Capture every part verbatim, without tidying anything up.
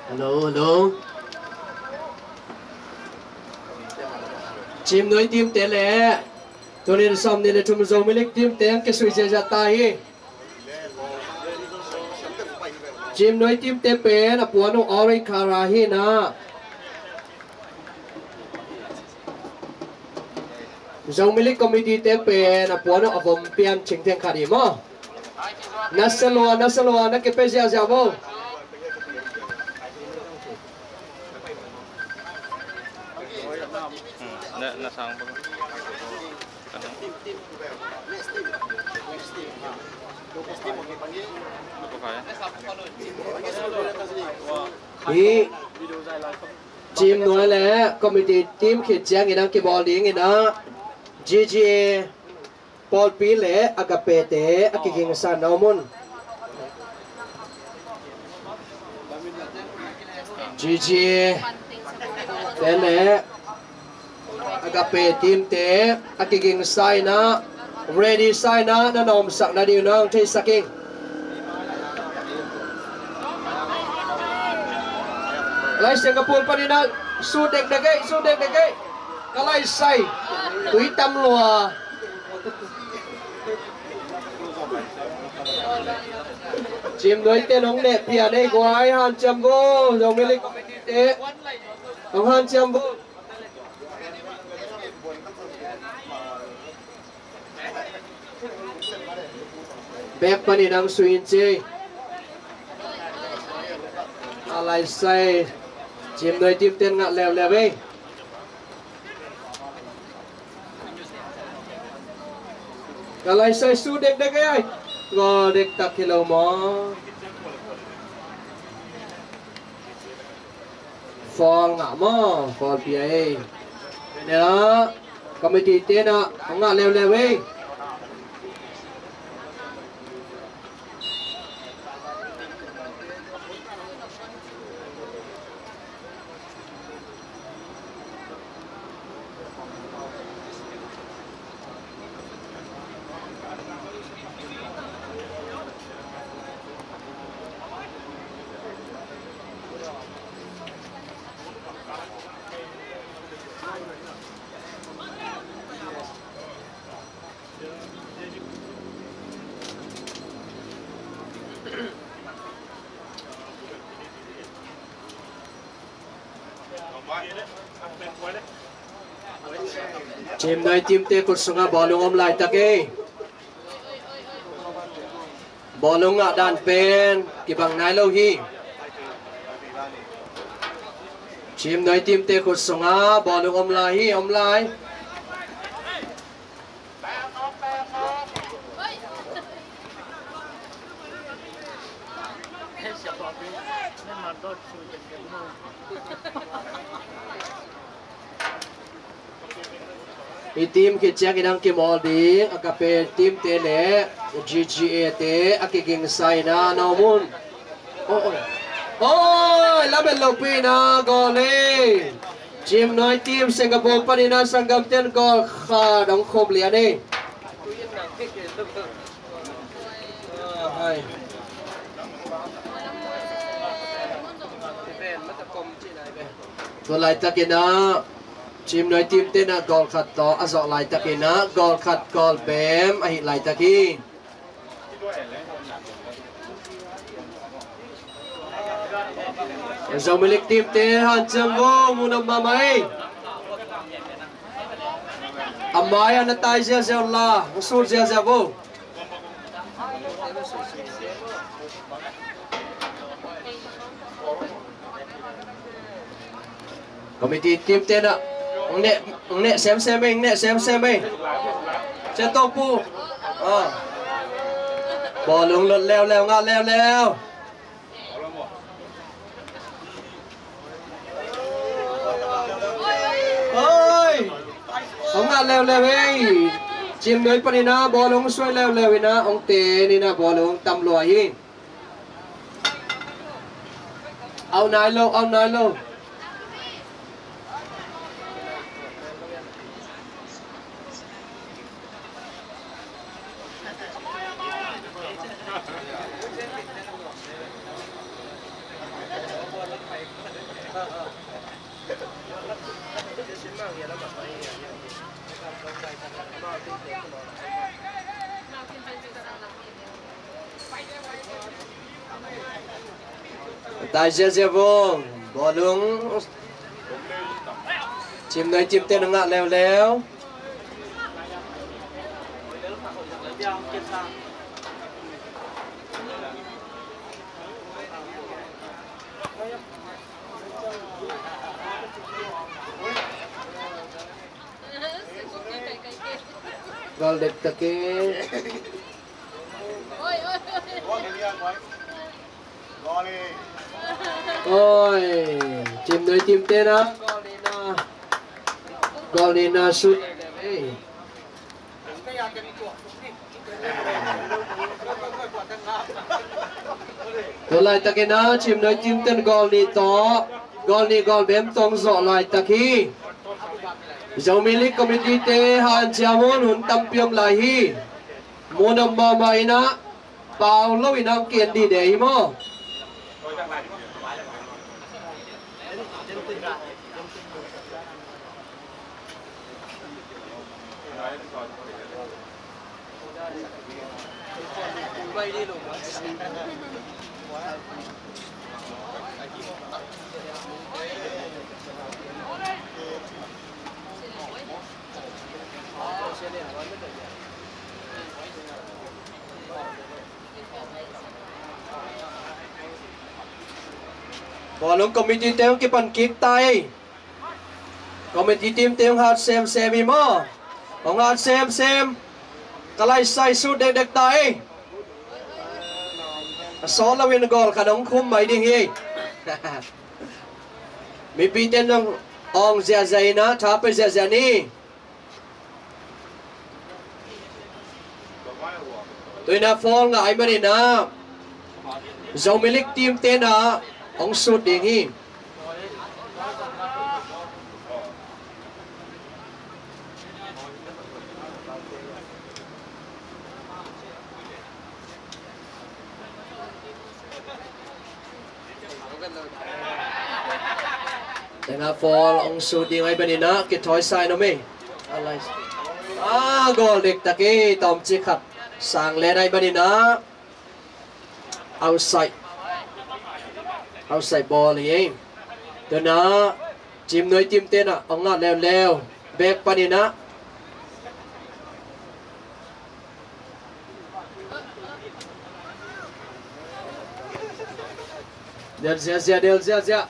Hello, hello. Cimnuai team te le tuni sawmnih le thum Zomi League team te an kisui ziahziah ta hi. Cimnuai team te pen a puan uh orange color hi na. Zomi League committee te pen a puan uh a vom pian cingteng khat hi maw? Na salua, na salua, na kipia ziahziah vo. Hmm, na, na sang vo. Hi Cimnuai le committee team khit ciangin ang kibawl dingin ah G G A pawlpi le Agape te a kigingsan na om un. G G A te le Agape team te a kigingsa in ah, ready sa in ah, na nawmsak nading nang theisak ing. Lai Singapore panin ah sut dekdek ei, sut dekdek ei. Ka lai sai tui tam lua. Cimnuai te nong neh pian ei guai, hanciam vo. Zomi League committee te nong hanciam vo. Bek panin ang sui in ci. A lai sai Cimnuai team ten ngah leuleu ei. Ka lai sai sut dekdek ei. Gol dektak hi lo maw? Foul ngah maw? Foul pia ei. Pen ah committee ten ah ngah leuleu ei. Cimnuai team te khut sungah bawlung om laitak ei. Bawlung ngah dan pen kibang nai lo hi. Cimnuai team te khut sungah bawlung om lai hi, om lai. Hih team khit ciangin ang kimawl ding, Agape team te le G G A te a kigingsa in ah na om un. Oi, oi. Oi, lamet lopi in ah goal ei. Cimnuai team Singapore panin ah sanggamte'n goal khat hong khum lian ei. Tua laitakin ah Cimnuai team te'n ah goal khat tawh a zawh laitakin ah goal khat goal bem ahih laitak hi. Zomi League team te hanciam vo, mu nuam mahmah ei. A mai ah na tai ziazia un la, na sut ziazia vo. Committee team te'n ah, ng neh, ng neh semsem ei, ng neh semsem ei. Sia Tawpu. Ah. Bawlung lut leuleu, ngah leuleu. Oi! Hong ngah leuleu ei. Cimnuai panin ah bawlung suai leuleu in ah hong ten in ah bawlung tam lua hi. Au nai lo, au nai lo. Tai ziazia vung. Bawlung. Cimnuai cimten a ngah leuleu. Gal dek tak e. Oi, cimnuai cimten a. Gal ni na sut. Ei. Tua laitakin a cimnuai cimten goal nih tawh, goal nih goal bem tawh zawh laitak hi. Zomi League Committee te hanciam hun, hun tampi om lai hi. Mun om mahmah in a, pau lo in a hong ki-en dide hi maw? Bawlung committee te hong kipan kik ta ei. Committee team te hong hat semsem hi maw? Hong hat semsem. Ka laisai sut dekdek ta ei. A sawt lo in goal khat hong khum mai ding hi. Mipite in hong awng ziahziah in a, tha pia ziahziah ni. Tua in a foul ngah ahih manin a, Zomi League team te in a hong sut ding hi. Tengah foul hong sut ding ahih manin a kithawi sa in om ei. Ah, goal diktak hi, tawmcik khat sang len ahih manin a outside. Outside ball hi ei. Tua in a Cimnuai team te in a hong ngah leuleu. Back panin a. Del ziahziah, del ziahziah.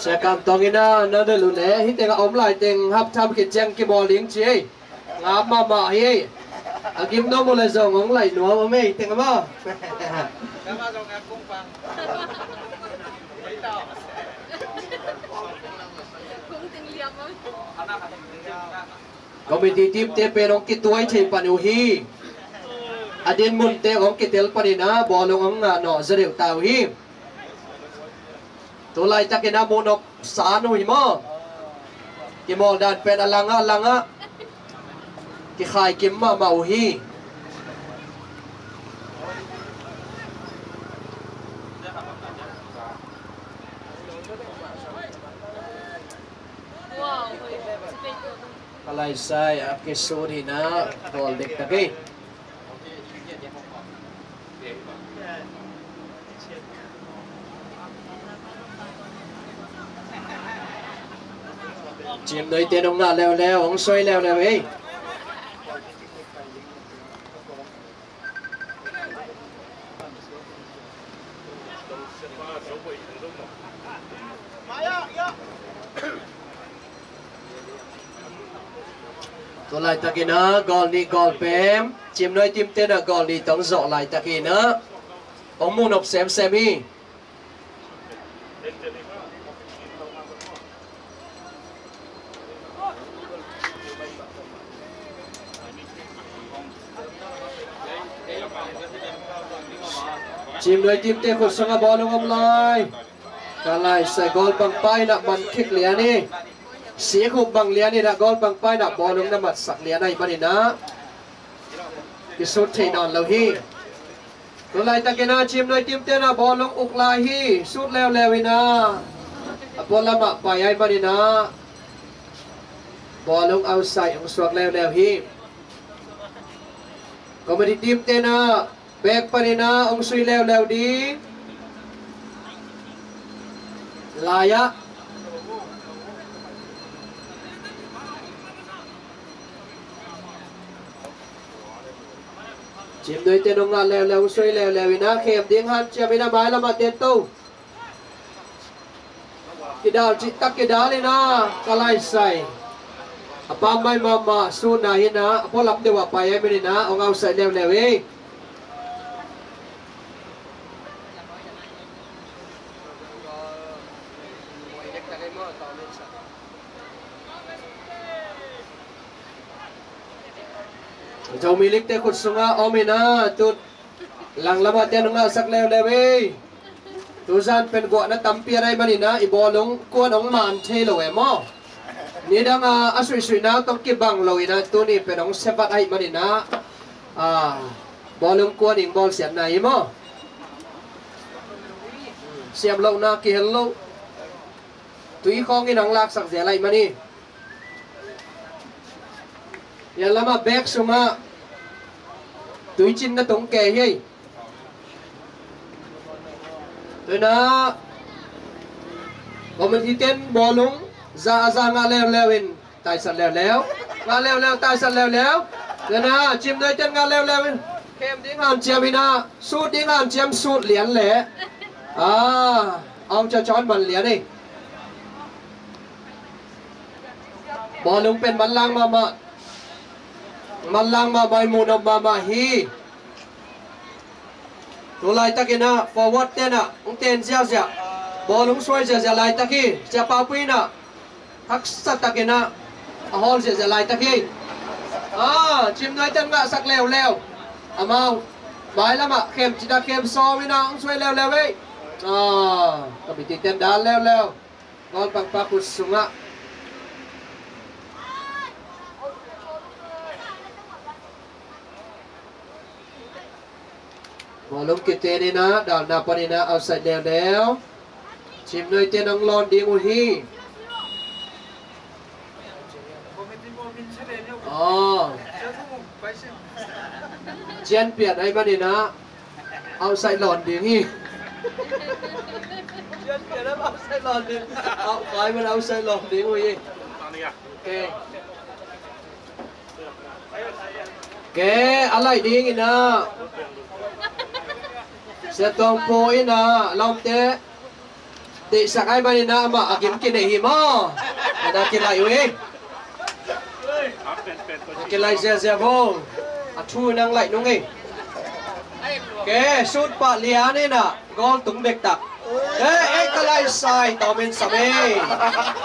Sia Kam Tawng in a, na del uh leh hih teng a om lai teng half time khit ciang kibawl ding ci ei. Ngap mahmah hi ei. A gim nuam uh leh zong hong laih nuam om ei, teng a maw. Committee team te pen hong kituai thei pan uh hi. A din mun te hong kitel panin a, bawlung hong ngah nawh zaw deuh ta uh hi. Tu laitakin a muhnop san uh hi maw? Kimawl dan pen a langah, langah kikhai kim mahmah uh hi. Ka laisai a kisut hi na, bawl diktak hi. Cimnuai te nong ngah leuleu, hong soi leuleu ei. Tu laitakin a, goal nih goal pem, Cimnuai team te na goal nih tawh zawh laitakin a, hong muhnop semsem hi. Cimnuai team te khut sungah bawlung om lai. Ka laisai goal bang paina man khik lian hi. Sikhup bang lian inah goal pangpa inah bawlung na matsak lian ahih maninah kisut theih nawn lo hi. Tu laitakinah Cimnuai team tenah bawlung uk lai hi. Sut leuleu inah a pualamah pai ahih maninah bawlung outside hong suak leuleu hi. Committee team tenah back paninah hong sui leuleu ding. Lai-ah Cimnuai ten hong ngah leuleu, hong sui leuleu inah khem ding hanciam inah mailamah ten to. Kidal cihtak kidal inah ka laisai a pammaih mahmah sutna hinah a pualam deuh ah pai ahih maninah hong outside leuleu hi. Zomi League te khut sungah om inah tut langlamah ten hong ngahsak leuleu hi. Tuzan pen guahna tampi a na hih maninah i bawlung kuan hong man thei lo e maw? Nidang a a suihsuihna tawh kibang lo inah tuni pen hong sevat ahih maninah bawlung kuan ing bawlsiatna hi maw? Siam lohna kihel lo. Tui khawngin hong laksak zel ahih manin. Ia lamah back sungah tuicin na tung kei hi. Tuinah committee ten bawlung za a za ngah leuleu in taisan leuleu. Ngah leuleu taisan leuleu. Tuinah Cimnuai ten ngah leuleu in khem ding hanciam inah sut ding hanciam sut lian leh a hong cawcawn man lian hi. Bawlung pen manlang mahmah, manlang mahmah, i muhnop mahmah hi. Tu laitakinah forward tenah hong ten ziahziah, bawlung suai ziahziah laitak hi. Sia Pau Pi inah haksa takinah a hawl ziahziah laitak hi. Cimnuai ten ngahsak leuleu. Amau mailamah khem cihtak khem sawm inah hong suai leuleu hi. Committee ten dal leuleu. Goal pangpa khut sungah. Bawlung kiten inah dalna paninah outside leuleu. Cimnuai ten hong lawn ding uh hi. Cian pian ahih maninah outside lawn ding hi. Cian pian ahih manin outside lawn ding. Outside lawn ding uh hi. Ke a laih ding inah Sia Tuang Pu inah lawmte deihsak ahih maninah amah a gim kineih hi maw? Inah kilaih uh hi. Kilaih ziahziah vo. A thu nang laih nung hi. Ke sut pah lian inah goal tung bektak. Ei, ei, ka laisai tawmin sam ei.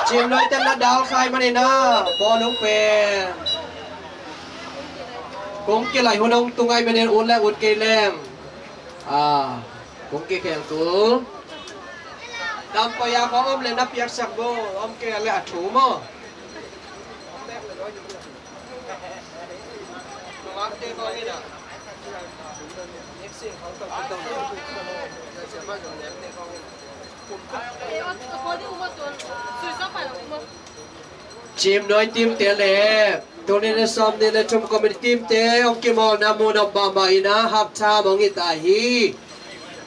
Cimnuai ten na dalkhai maninah bawlung pen kong kilaih hun hong tung ahih manin ut le ut kei leng kong kikhel kul. Dam pai a khawng om le na piaksak bo, om kei le a thu maw? Cimnuai team te le tuni na sawm nih le thum committee team te hong kimawlna muhnop mahmah inah half time hong hi ta hi.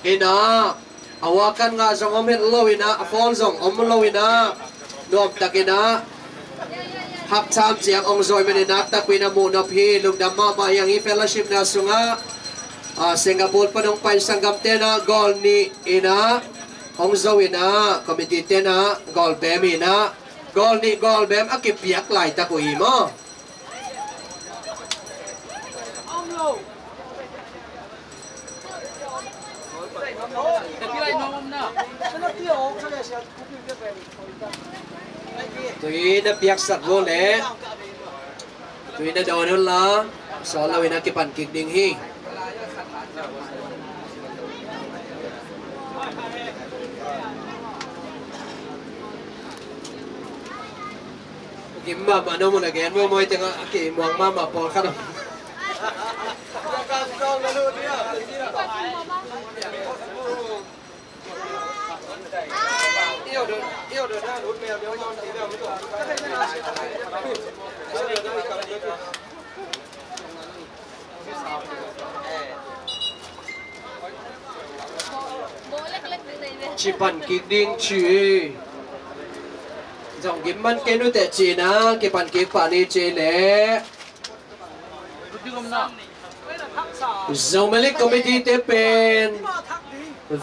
Inah a wakan ngah zong om het lo inah a fall zong om lo inah nuamtak inah half time ciang hong zawi manin naktak uh inah muhnop hi. Lungdam mahmah hi. Hang hi fellowship na sungah Singapore pan hong pai sanggam tenah goal nih inah hong zo inah committee tenah goal bem inah goal nih goal bem a kipiak laitak uh hi maw? Tui na piaksak uh leh tui na dawn un la, sawl lo inah kipan kik ding hi. Mama no mun again mo mo ite nga ki muang mama pawl khat. Ci pan kik ding ci. Zong gim man kei nute ci na kipan kik pah ni ci le. Zomi League Committee te pen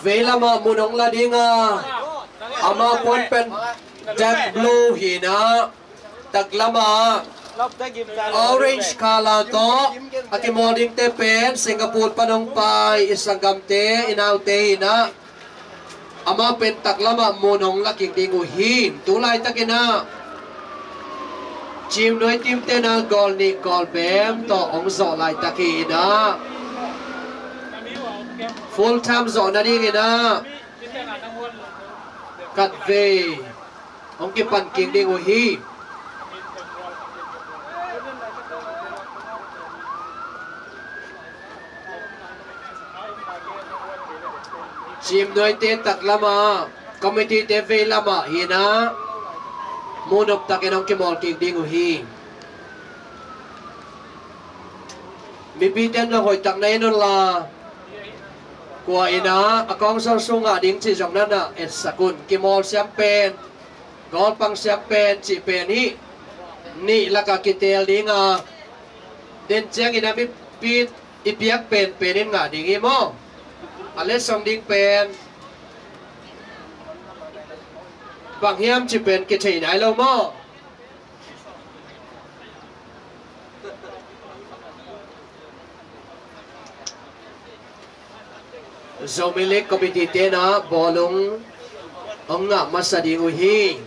vei lamah mun hong la ding a, ama puan pen dark blue hi na, taklamah orange color tawh a kimawl dingte pen Singapore pan hong pai i sanggamte, i naute hi na. Amah pen taklamah mun hong la kik ding uh hi. Tu laitakin ah Cimnuai team te na goal nih goal bem tawh hong zawh laitak hi in ah, full time zawh nadingin ah khatvei hong kipan kik ding uh hi. Cimnuai te taklamah, committee te vei lamah hi in ah, mu nop takin hong kimawl kik ding uh hi. Mipite in na hoih tak na en un la, kua in ah a kawngsang sungah ding cih zong na na etsak un. Kimawl siam pen, goal pang siam pen cih pen hih nih lakah kiteel ding a, den ciangin a mipi i piak penpen in ngah ding hi maw? A letsong ding pen bang hiam cih pen kithei nai lo maw? Zomi League Committee te na bawlung hong ngah masa ding uh hi.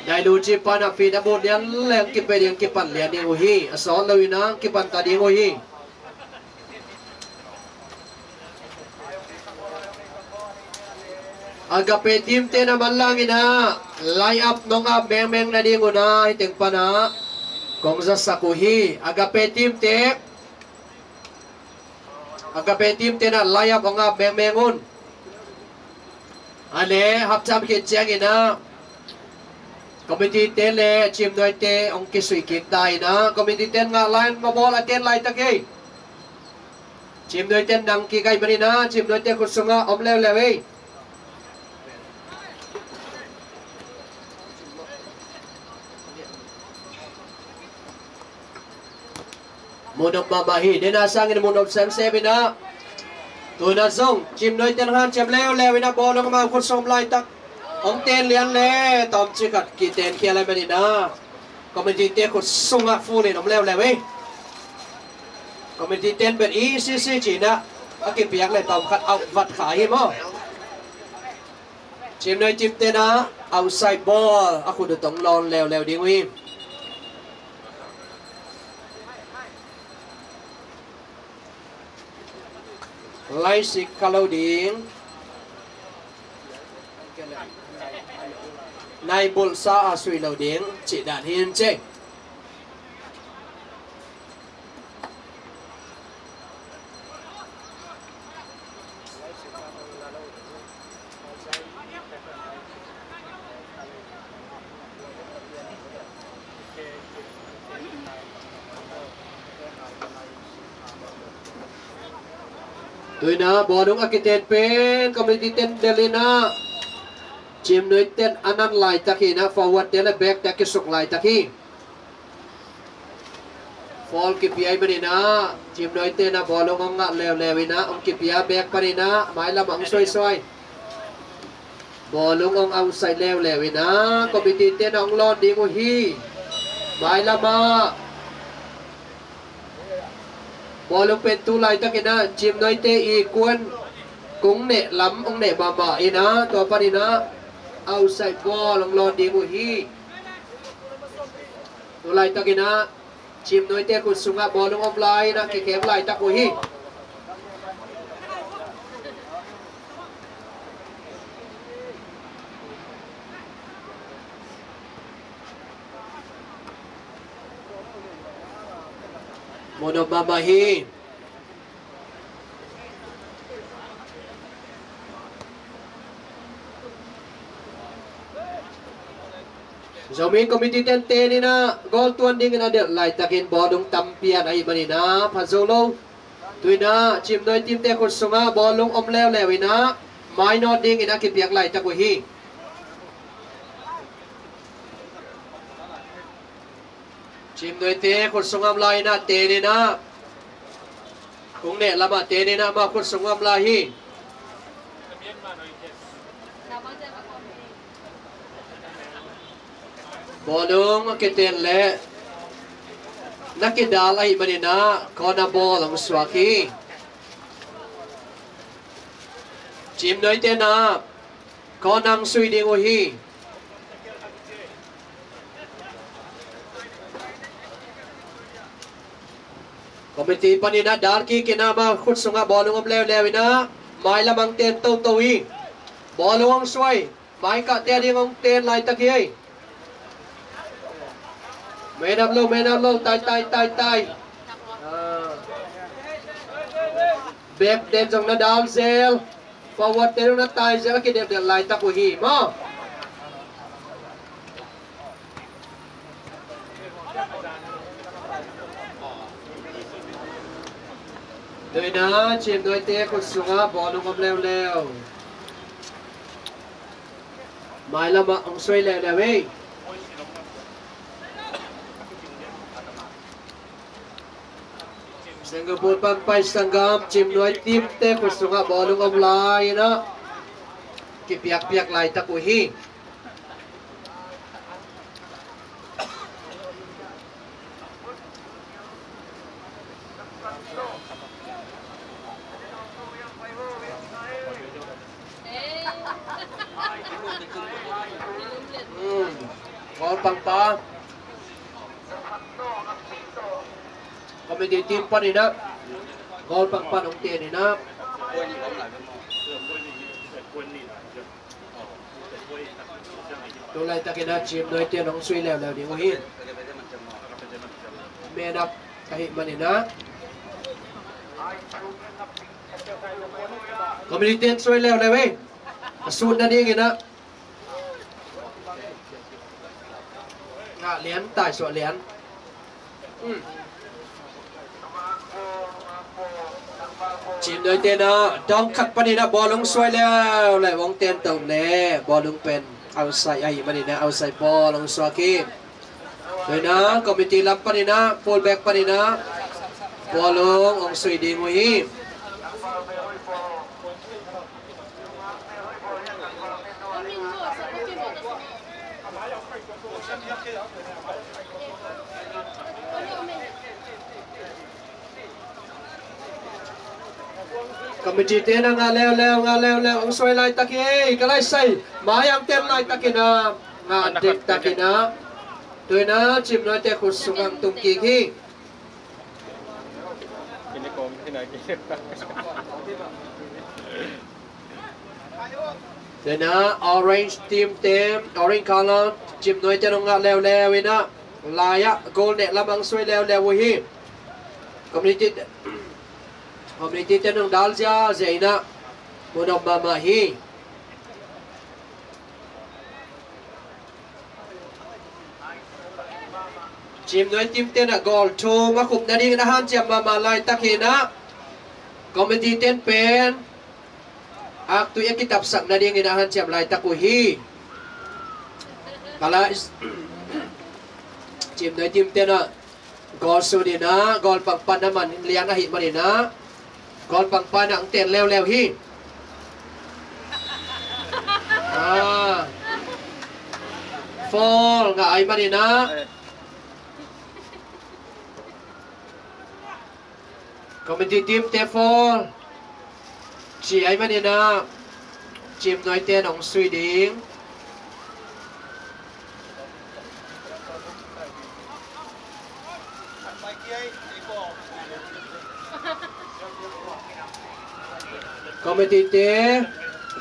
Nailuci pan a fit a bawt lian leng kipe ding kipan lian ding uh hi. A sawt lo in ah kipan ta ding uh hi. Agape team te na manlang in ah line up nong ap mengmeng nading un ah hih teng pan ah kong zasak uh hi. Agape team te, Agape team te na line up hong ap mengmeng un. A le hapcam khit ciangin ah committee te le Cimnuai te hong kisuih kik ta in ah, committee te ngah line ma bawl a ten laitak hi. Cimnuai te nang kik ahih manin ah Cimnuai te khut sungah om leuleu hi. Mu nop mahmah hi. Den a sangin mu nop semsem in ah, tu in ah zong Cimnuai te hanciam leuleu in ah bawlung amau khut sung laitak hong ten lian le tawmcik khat kiten khial ahih manin ah committee te khut sungah full in om leuleu hi. Committee ten bet i sisi ci in ah a kipiak le tawm khat out vat kha hi maw? Cimnuai team te na outside ball a khut uh tawh hong lawn leuleu ding uh hi. Laisik kha lo ding, naibulhsa a sui lo ding cih dan hi in cei. Tu in ah bawlung a kiten pen committee ten del in ah Cimnuai ten a nan laitak hi in ah, forward te le back te a kisuk laitak hi. Foul kipia ahih manin ah Cimnuai te na bawlung hong ngah leuleu in ah hong kipia back panin ah mailam ah hong suaisuai. Bawlung hong outside leuleu in ah committee te na hong lawn ding uh hi. Mailam ah bawlung pen tu laitakin ah Cimnuai te i kuan kung neh lam hong neh mahmah in ah tua panin ah outside ball hong lawn ding uh hi. Tu laitakin ah Cimnuai te khut sungah bawlung om lai in ah kikem laitak uh hi. Nop mahmah hi. Zomi committee tenten in ah goal tuan dingin a delh laitakin bawlung tampi an ahih manin ah pha zo lo. Tu in ah Cimnuai team te khut sungah bawlung om leuleu in ah mainawt dingin a kipiak laitak uh hi. Cimnuai te khut sungah om lai in ah ten in ah kung neh lamah ten in ah amau khut sungah om lai hi. Bawlung a kiten leh na kidal ahih manin ah corner ball hong suak hi. Cimnuai ten ah corner hong sui ding uh hi. Committee panin ah dal kik in ah amau khut sungah bawlung om leuleu in ah mailam hong ten toto hi. Bawlung hong suai. Mai kah te a ding hong ten laitak hi. Man up lo, man up lo, tai, tai, tai, tai. Ah. Bek den zong na dal zel. Forward te zong na tai zel a kidelhdelh laitak uh hi maw. Tu in ah Cimnuai te khut sungah bawlung om leuleu. Mailam ah hong suai leuleu ei. Singapore pan pai sanggam Cimnuai team te khut sungah bawlung om lai in ah kipiakpiak laitak uh hi. Hmm. Goal pangpan. Committee team panin ah goal pangpan hong ten in ah. Tu laitakin ah Cimnuai ten hong sui leuleu ding uh hi. Man up ahih manin ah. Committee ten sui leuleu ei. A sut nading in ah. Ngah lian, tai suah lian. Hmm. Cimnuai ten ah dong khat panin ah bawlung suai leuleu, hong ten to leh bawlung pen outside ahih manin ah outside bawlung suak hi. Tu in ah committee lam panin ah fullback panin ah bawlung hong sui ding uh hi. Committee ten ah ngah leuleu, ngah leuleu, hong suai laitak hi ei, ka laisai. Mai hong ten laitakin ah ngah diktakin ah. Tu in ah Cimnuai te khut sungah hong tung kik hi. Tu in ah orange team te, orange color, Cimnuai ten hong ngah leuleu in ah lai ah goal neh lam hong sui leuleu uh hi. Committee, committee ten hong dal ziazia in ah mun om mahmah hi. Cimnuai team ten ah goal thum a khup nadingin a hanciam mahmah laitakin ah committee ten pen aktui a kitapsak nadingin a hanciam laitak uh hi. Kala Cimnuai team ten ah goal sut in ah goal pangpan a man lian ahih manin ah goal pangpan ah hong ten leuleu hi. Ah. Foul ngah ahih manin ah committee team te foul ci ahih manin ah Cimnuai ten hong sui ding. Committee te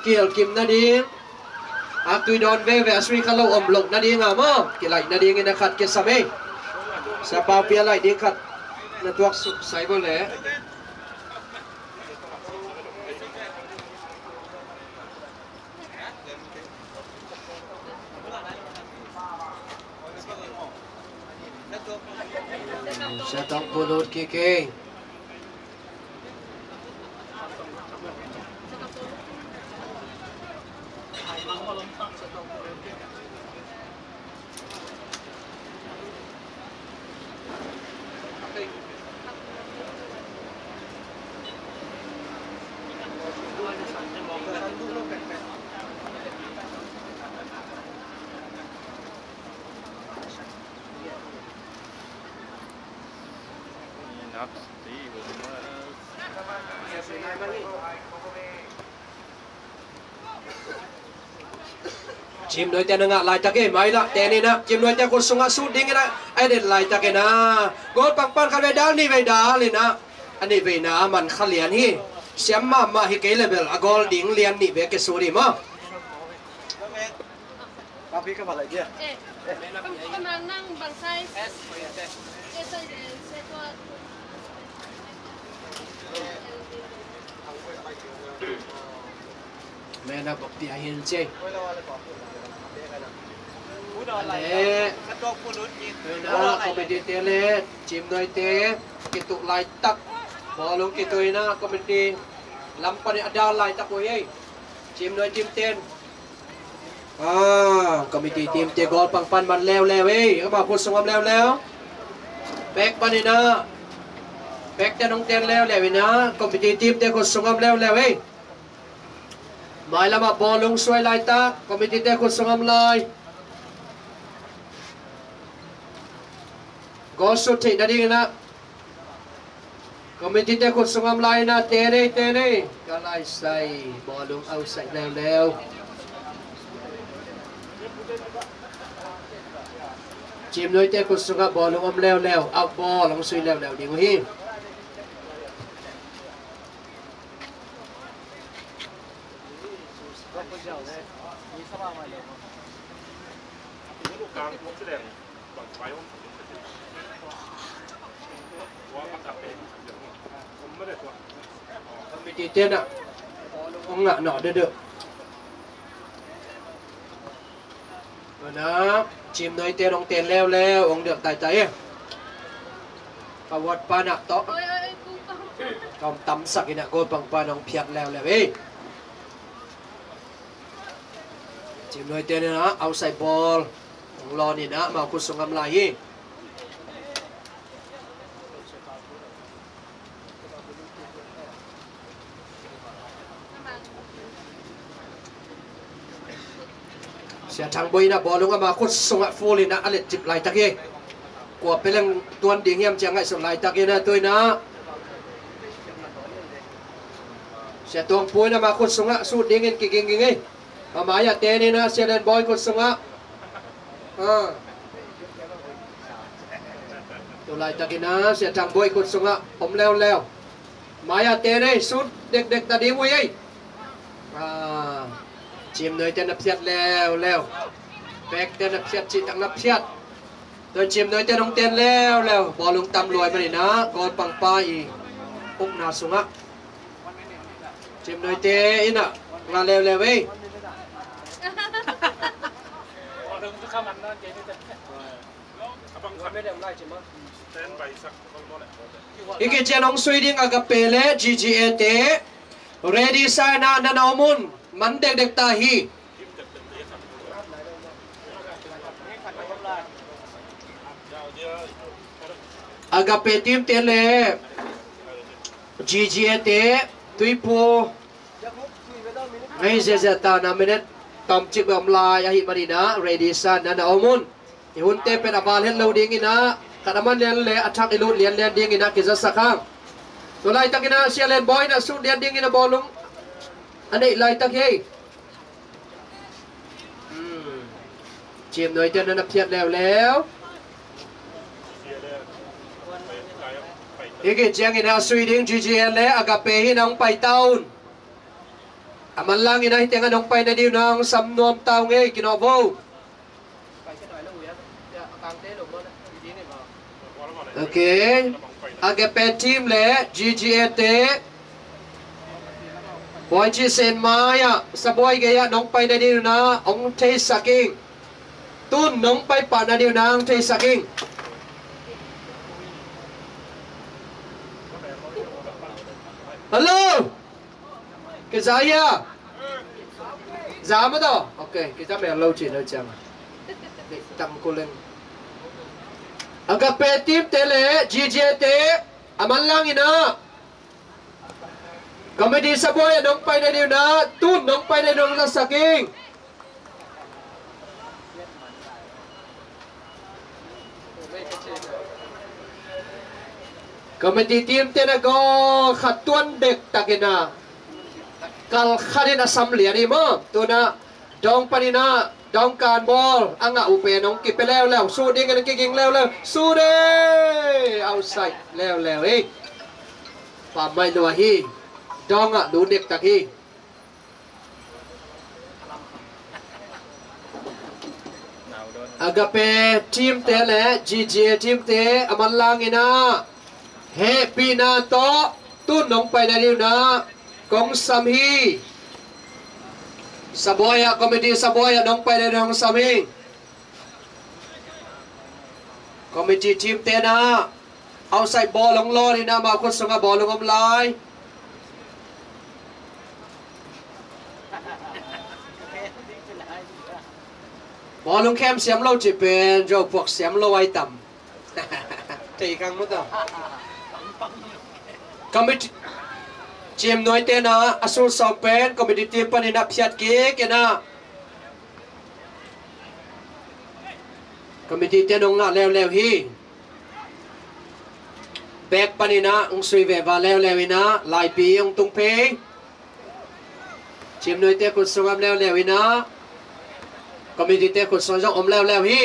kihelkim nading, aktui dawn veve a sui kha lo om loh nading a maw, kilaih nadingin a khat kisam ei. Siapa pi a laih ding khat. Na tuak suk sai bo le. Siatang pulut kiki. Cimnuai te na ngah laitak hi, mai lah te ni na. Cimnuai te khut sungah sut ding hi na. Ai den laitak hi na. Gol pangpan khat vei dal, nih vei dal hi na. A nih vei na man kha lian hi. Siam mahmah hi kei le bel a gol ding lian nih vei ke sut hi maw. Mena bok pia hin cei. Ale. Mena committee te le Cimnuai te kituk laitak. Bawlung kituk hi na committee lam pan a dal laitak uh hi. Cimnuai team ten. Ah, committee team te gol pangpan man leuleu ei. Ama khut sung om leuleu. Pek pan hi na. Pek te nong ten leuleu hi na. Committee team te khut sung om leuleu ei. Mai lama bawlung suai laitak. Committee te khut sung om lai. Gol sut theih nading hi na. Committee te khut sung om lai na, te nei, te nei. Ka lai sai, bawlung au sai leuleu. Cimnuai te khut sungah bawlung om leuleu, au bawlung sui leuleu ding uh hi. Committee te na ong ngah nawh deuhdeuh. Mana Cimnuai te nong ten leuleu ong deuh taitai e. Pawat pana tawh. Oi, oi, oi, kung pang. Ka om tamsak ina gol pangpan ong phiat leuleu e. Cimnuai te na outside ball. Ong lawn ina mau khut sung om lai hi. Sia Thang Boih ina bawlung ama khut sungah full ina a let cip laitak hi. Kua peleng tuan ding hiam cia ngaihsut laitak ina tu ina. Sia Tuang Pui ina ama khut sungah sut dingin kiging ging hi. Ama ia ten ina Sia Len Boih khut sungah. Ha. Tu laitak ina Sia Thang Boih khut sungah om leuleu. Maya te nei sut dekdek ta ding uh ei. Ah, Cimnuai te na phiat leuleu. Pek te na phiat, cih tak na phiat. Tua Cimnuai te nong ten leuleu. Bawlung tam luai man ina gol pangpa i ukna sungah. Cimnuai te ina nga leuleu ei. I kician hong sui ding Agape le G G A te ready sa ina na na om un man dekdek ta hi. Agape team te le G G A te tuipu ngei ziazia ta na minute tomcik bek om lai ahi man ina ready sa ina na om un. I hunte pen a val het lo ding ina khat a man lian le a thak i lut lianlian ding ina kizasak hang. Tu laitak ina Sia Len Boih ina sut lian ding ina bawlung a neih laitak hi. Hmm. Cimnuai te na na phiat leuleu. Hiki ciang ina sui ding G G A le Agape hi na hong pai ta un. A manlang ina hi teng a nong pai na diu na hong sam nuam ta ung ei kinawh vo. Ok. Agape team le G G A te, Huaici Sen Mai ah, Sabuai gei ah nong pai nading un ah hong theisak ing. Tun nong pai pah nading un ah hong theisak ing. Hello. Ka za ia. Za ma daw. Ok, kita mel lo cin lo ciang. Tang kuling. Agape team te le G G A te a manlang in ah, committee Sabuai ah nong pai nading un ah, tun nong pai nading un ah sak ing. Committee team te na gawl khat tuan dektak in ah, kal khat in a sam lian hi maw. Tun ah dawng panin ah dawngkan bawl a ngah uh pen hong kipia leuleu, sut dingin kiging leuleu, sut e, outside leuleu hi. Pammaih lua hi. Dawng ah lut dektak hi. Agape team te le G G A team te a manlang in ah, hehpihna tawh tun nong pai nading un ah kong sam hi. Sabuai ah, committee Sabuai ah nong pai nading un ah kong sam hi. Committee team te na outside bawlung lawn in ah, amau khut sungah bawlung om lai. Bawlung khem siam lo cih pen, zo puak siam lo ai tam. Thei kang mu ta. Committee, ciimnuai te na a sulh sawm pen committee team panin ah phiat kik in ah, committee te nong ngah leuleu hi. Back panin ah hong sui veva leuleu in ah, laipi hong tung phei. Ciimnuai te khut sung om leuleu in ah, committee te khut sung zong om leuleu hi.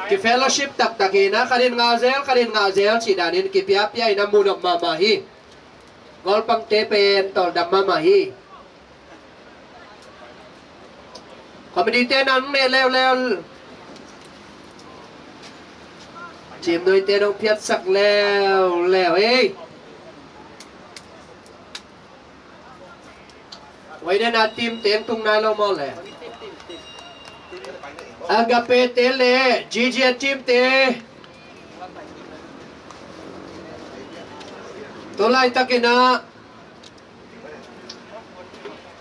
Ki fellowship taktak hi in ah, khat in ngah zel, khat in ngah zel cih danin kipiapia in ah, mu nop mahmah hi. Golpang te pen tawldam mahmah hi. Committee te nang ne leuleu. Ciimnuai te nong phiatsak leuleu ei. Wai ne na team teng tung nai lo maw le. Agape te le G G A team te. Tua laitak in ah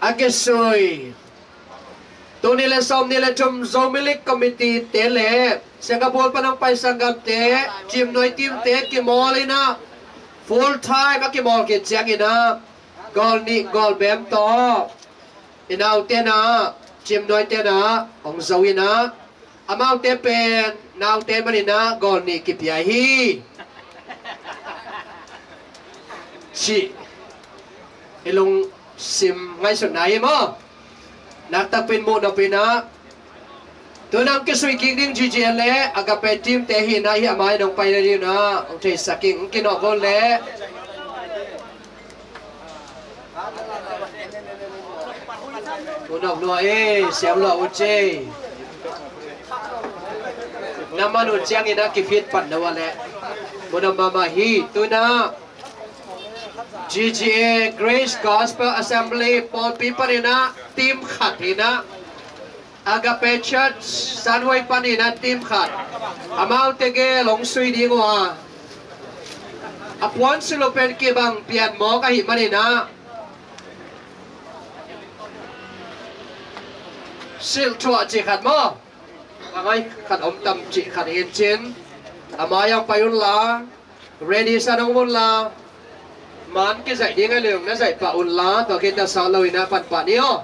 a kisui. Tul nih le sawmnih le thum Zomi League Committee te le Singapore pan hong pai sanggamte, ciimnuai team te kimawl in ah, full time a kimawl khit ciangin ah, goal nih goal bem tawh i naute in ah, ciimnuaite in ah hong zo in ah, amaute pen naute manin ah goal nih kipia hi, cih i lungsim ngaihsutna hi maw. Naktakpi in muh nop in ah, tu in ah hong kisui kik ding G G A le Agape team te hi in ah, hih a mai in hong pai nading un ah hong theisak ing. Hong kinawh vo leh. Unau lua e, siam lua uh ci. Na man uh ciangin a kipit pan na uh a leh. Munam mahmah hi. Tu in ah G G A, Grace Gospel Assembly pawlpi panin ah team khat hi in ah, Agape Church Sunway panin ah team khat. Amaute gel hong sui ding uh a, a puan sulh uh pen kibang pian mawk ahih manin ah, silh thuah cih khat maw, a ngai khat om tam cih khat hi in cin, a mai ah hong pai un la, ready sa dong un la, man kizaih ding a leng na zaih pah un la, tua khit na sa lo in ah pan pah ni aw.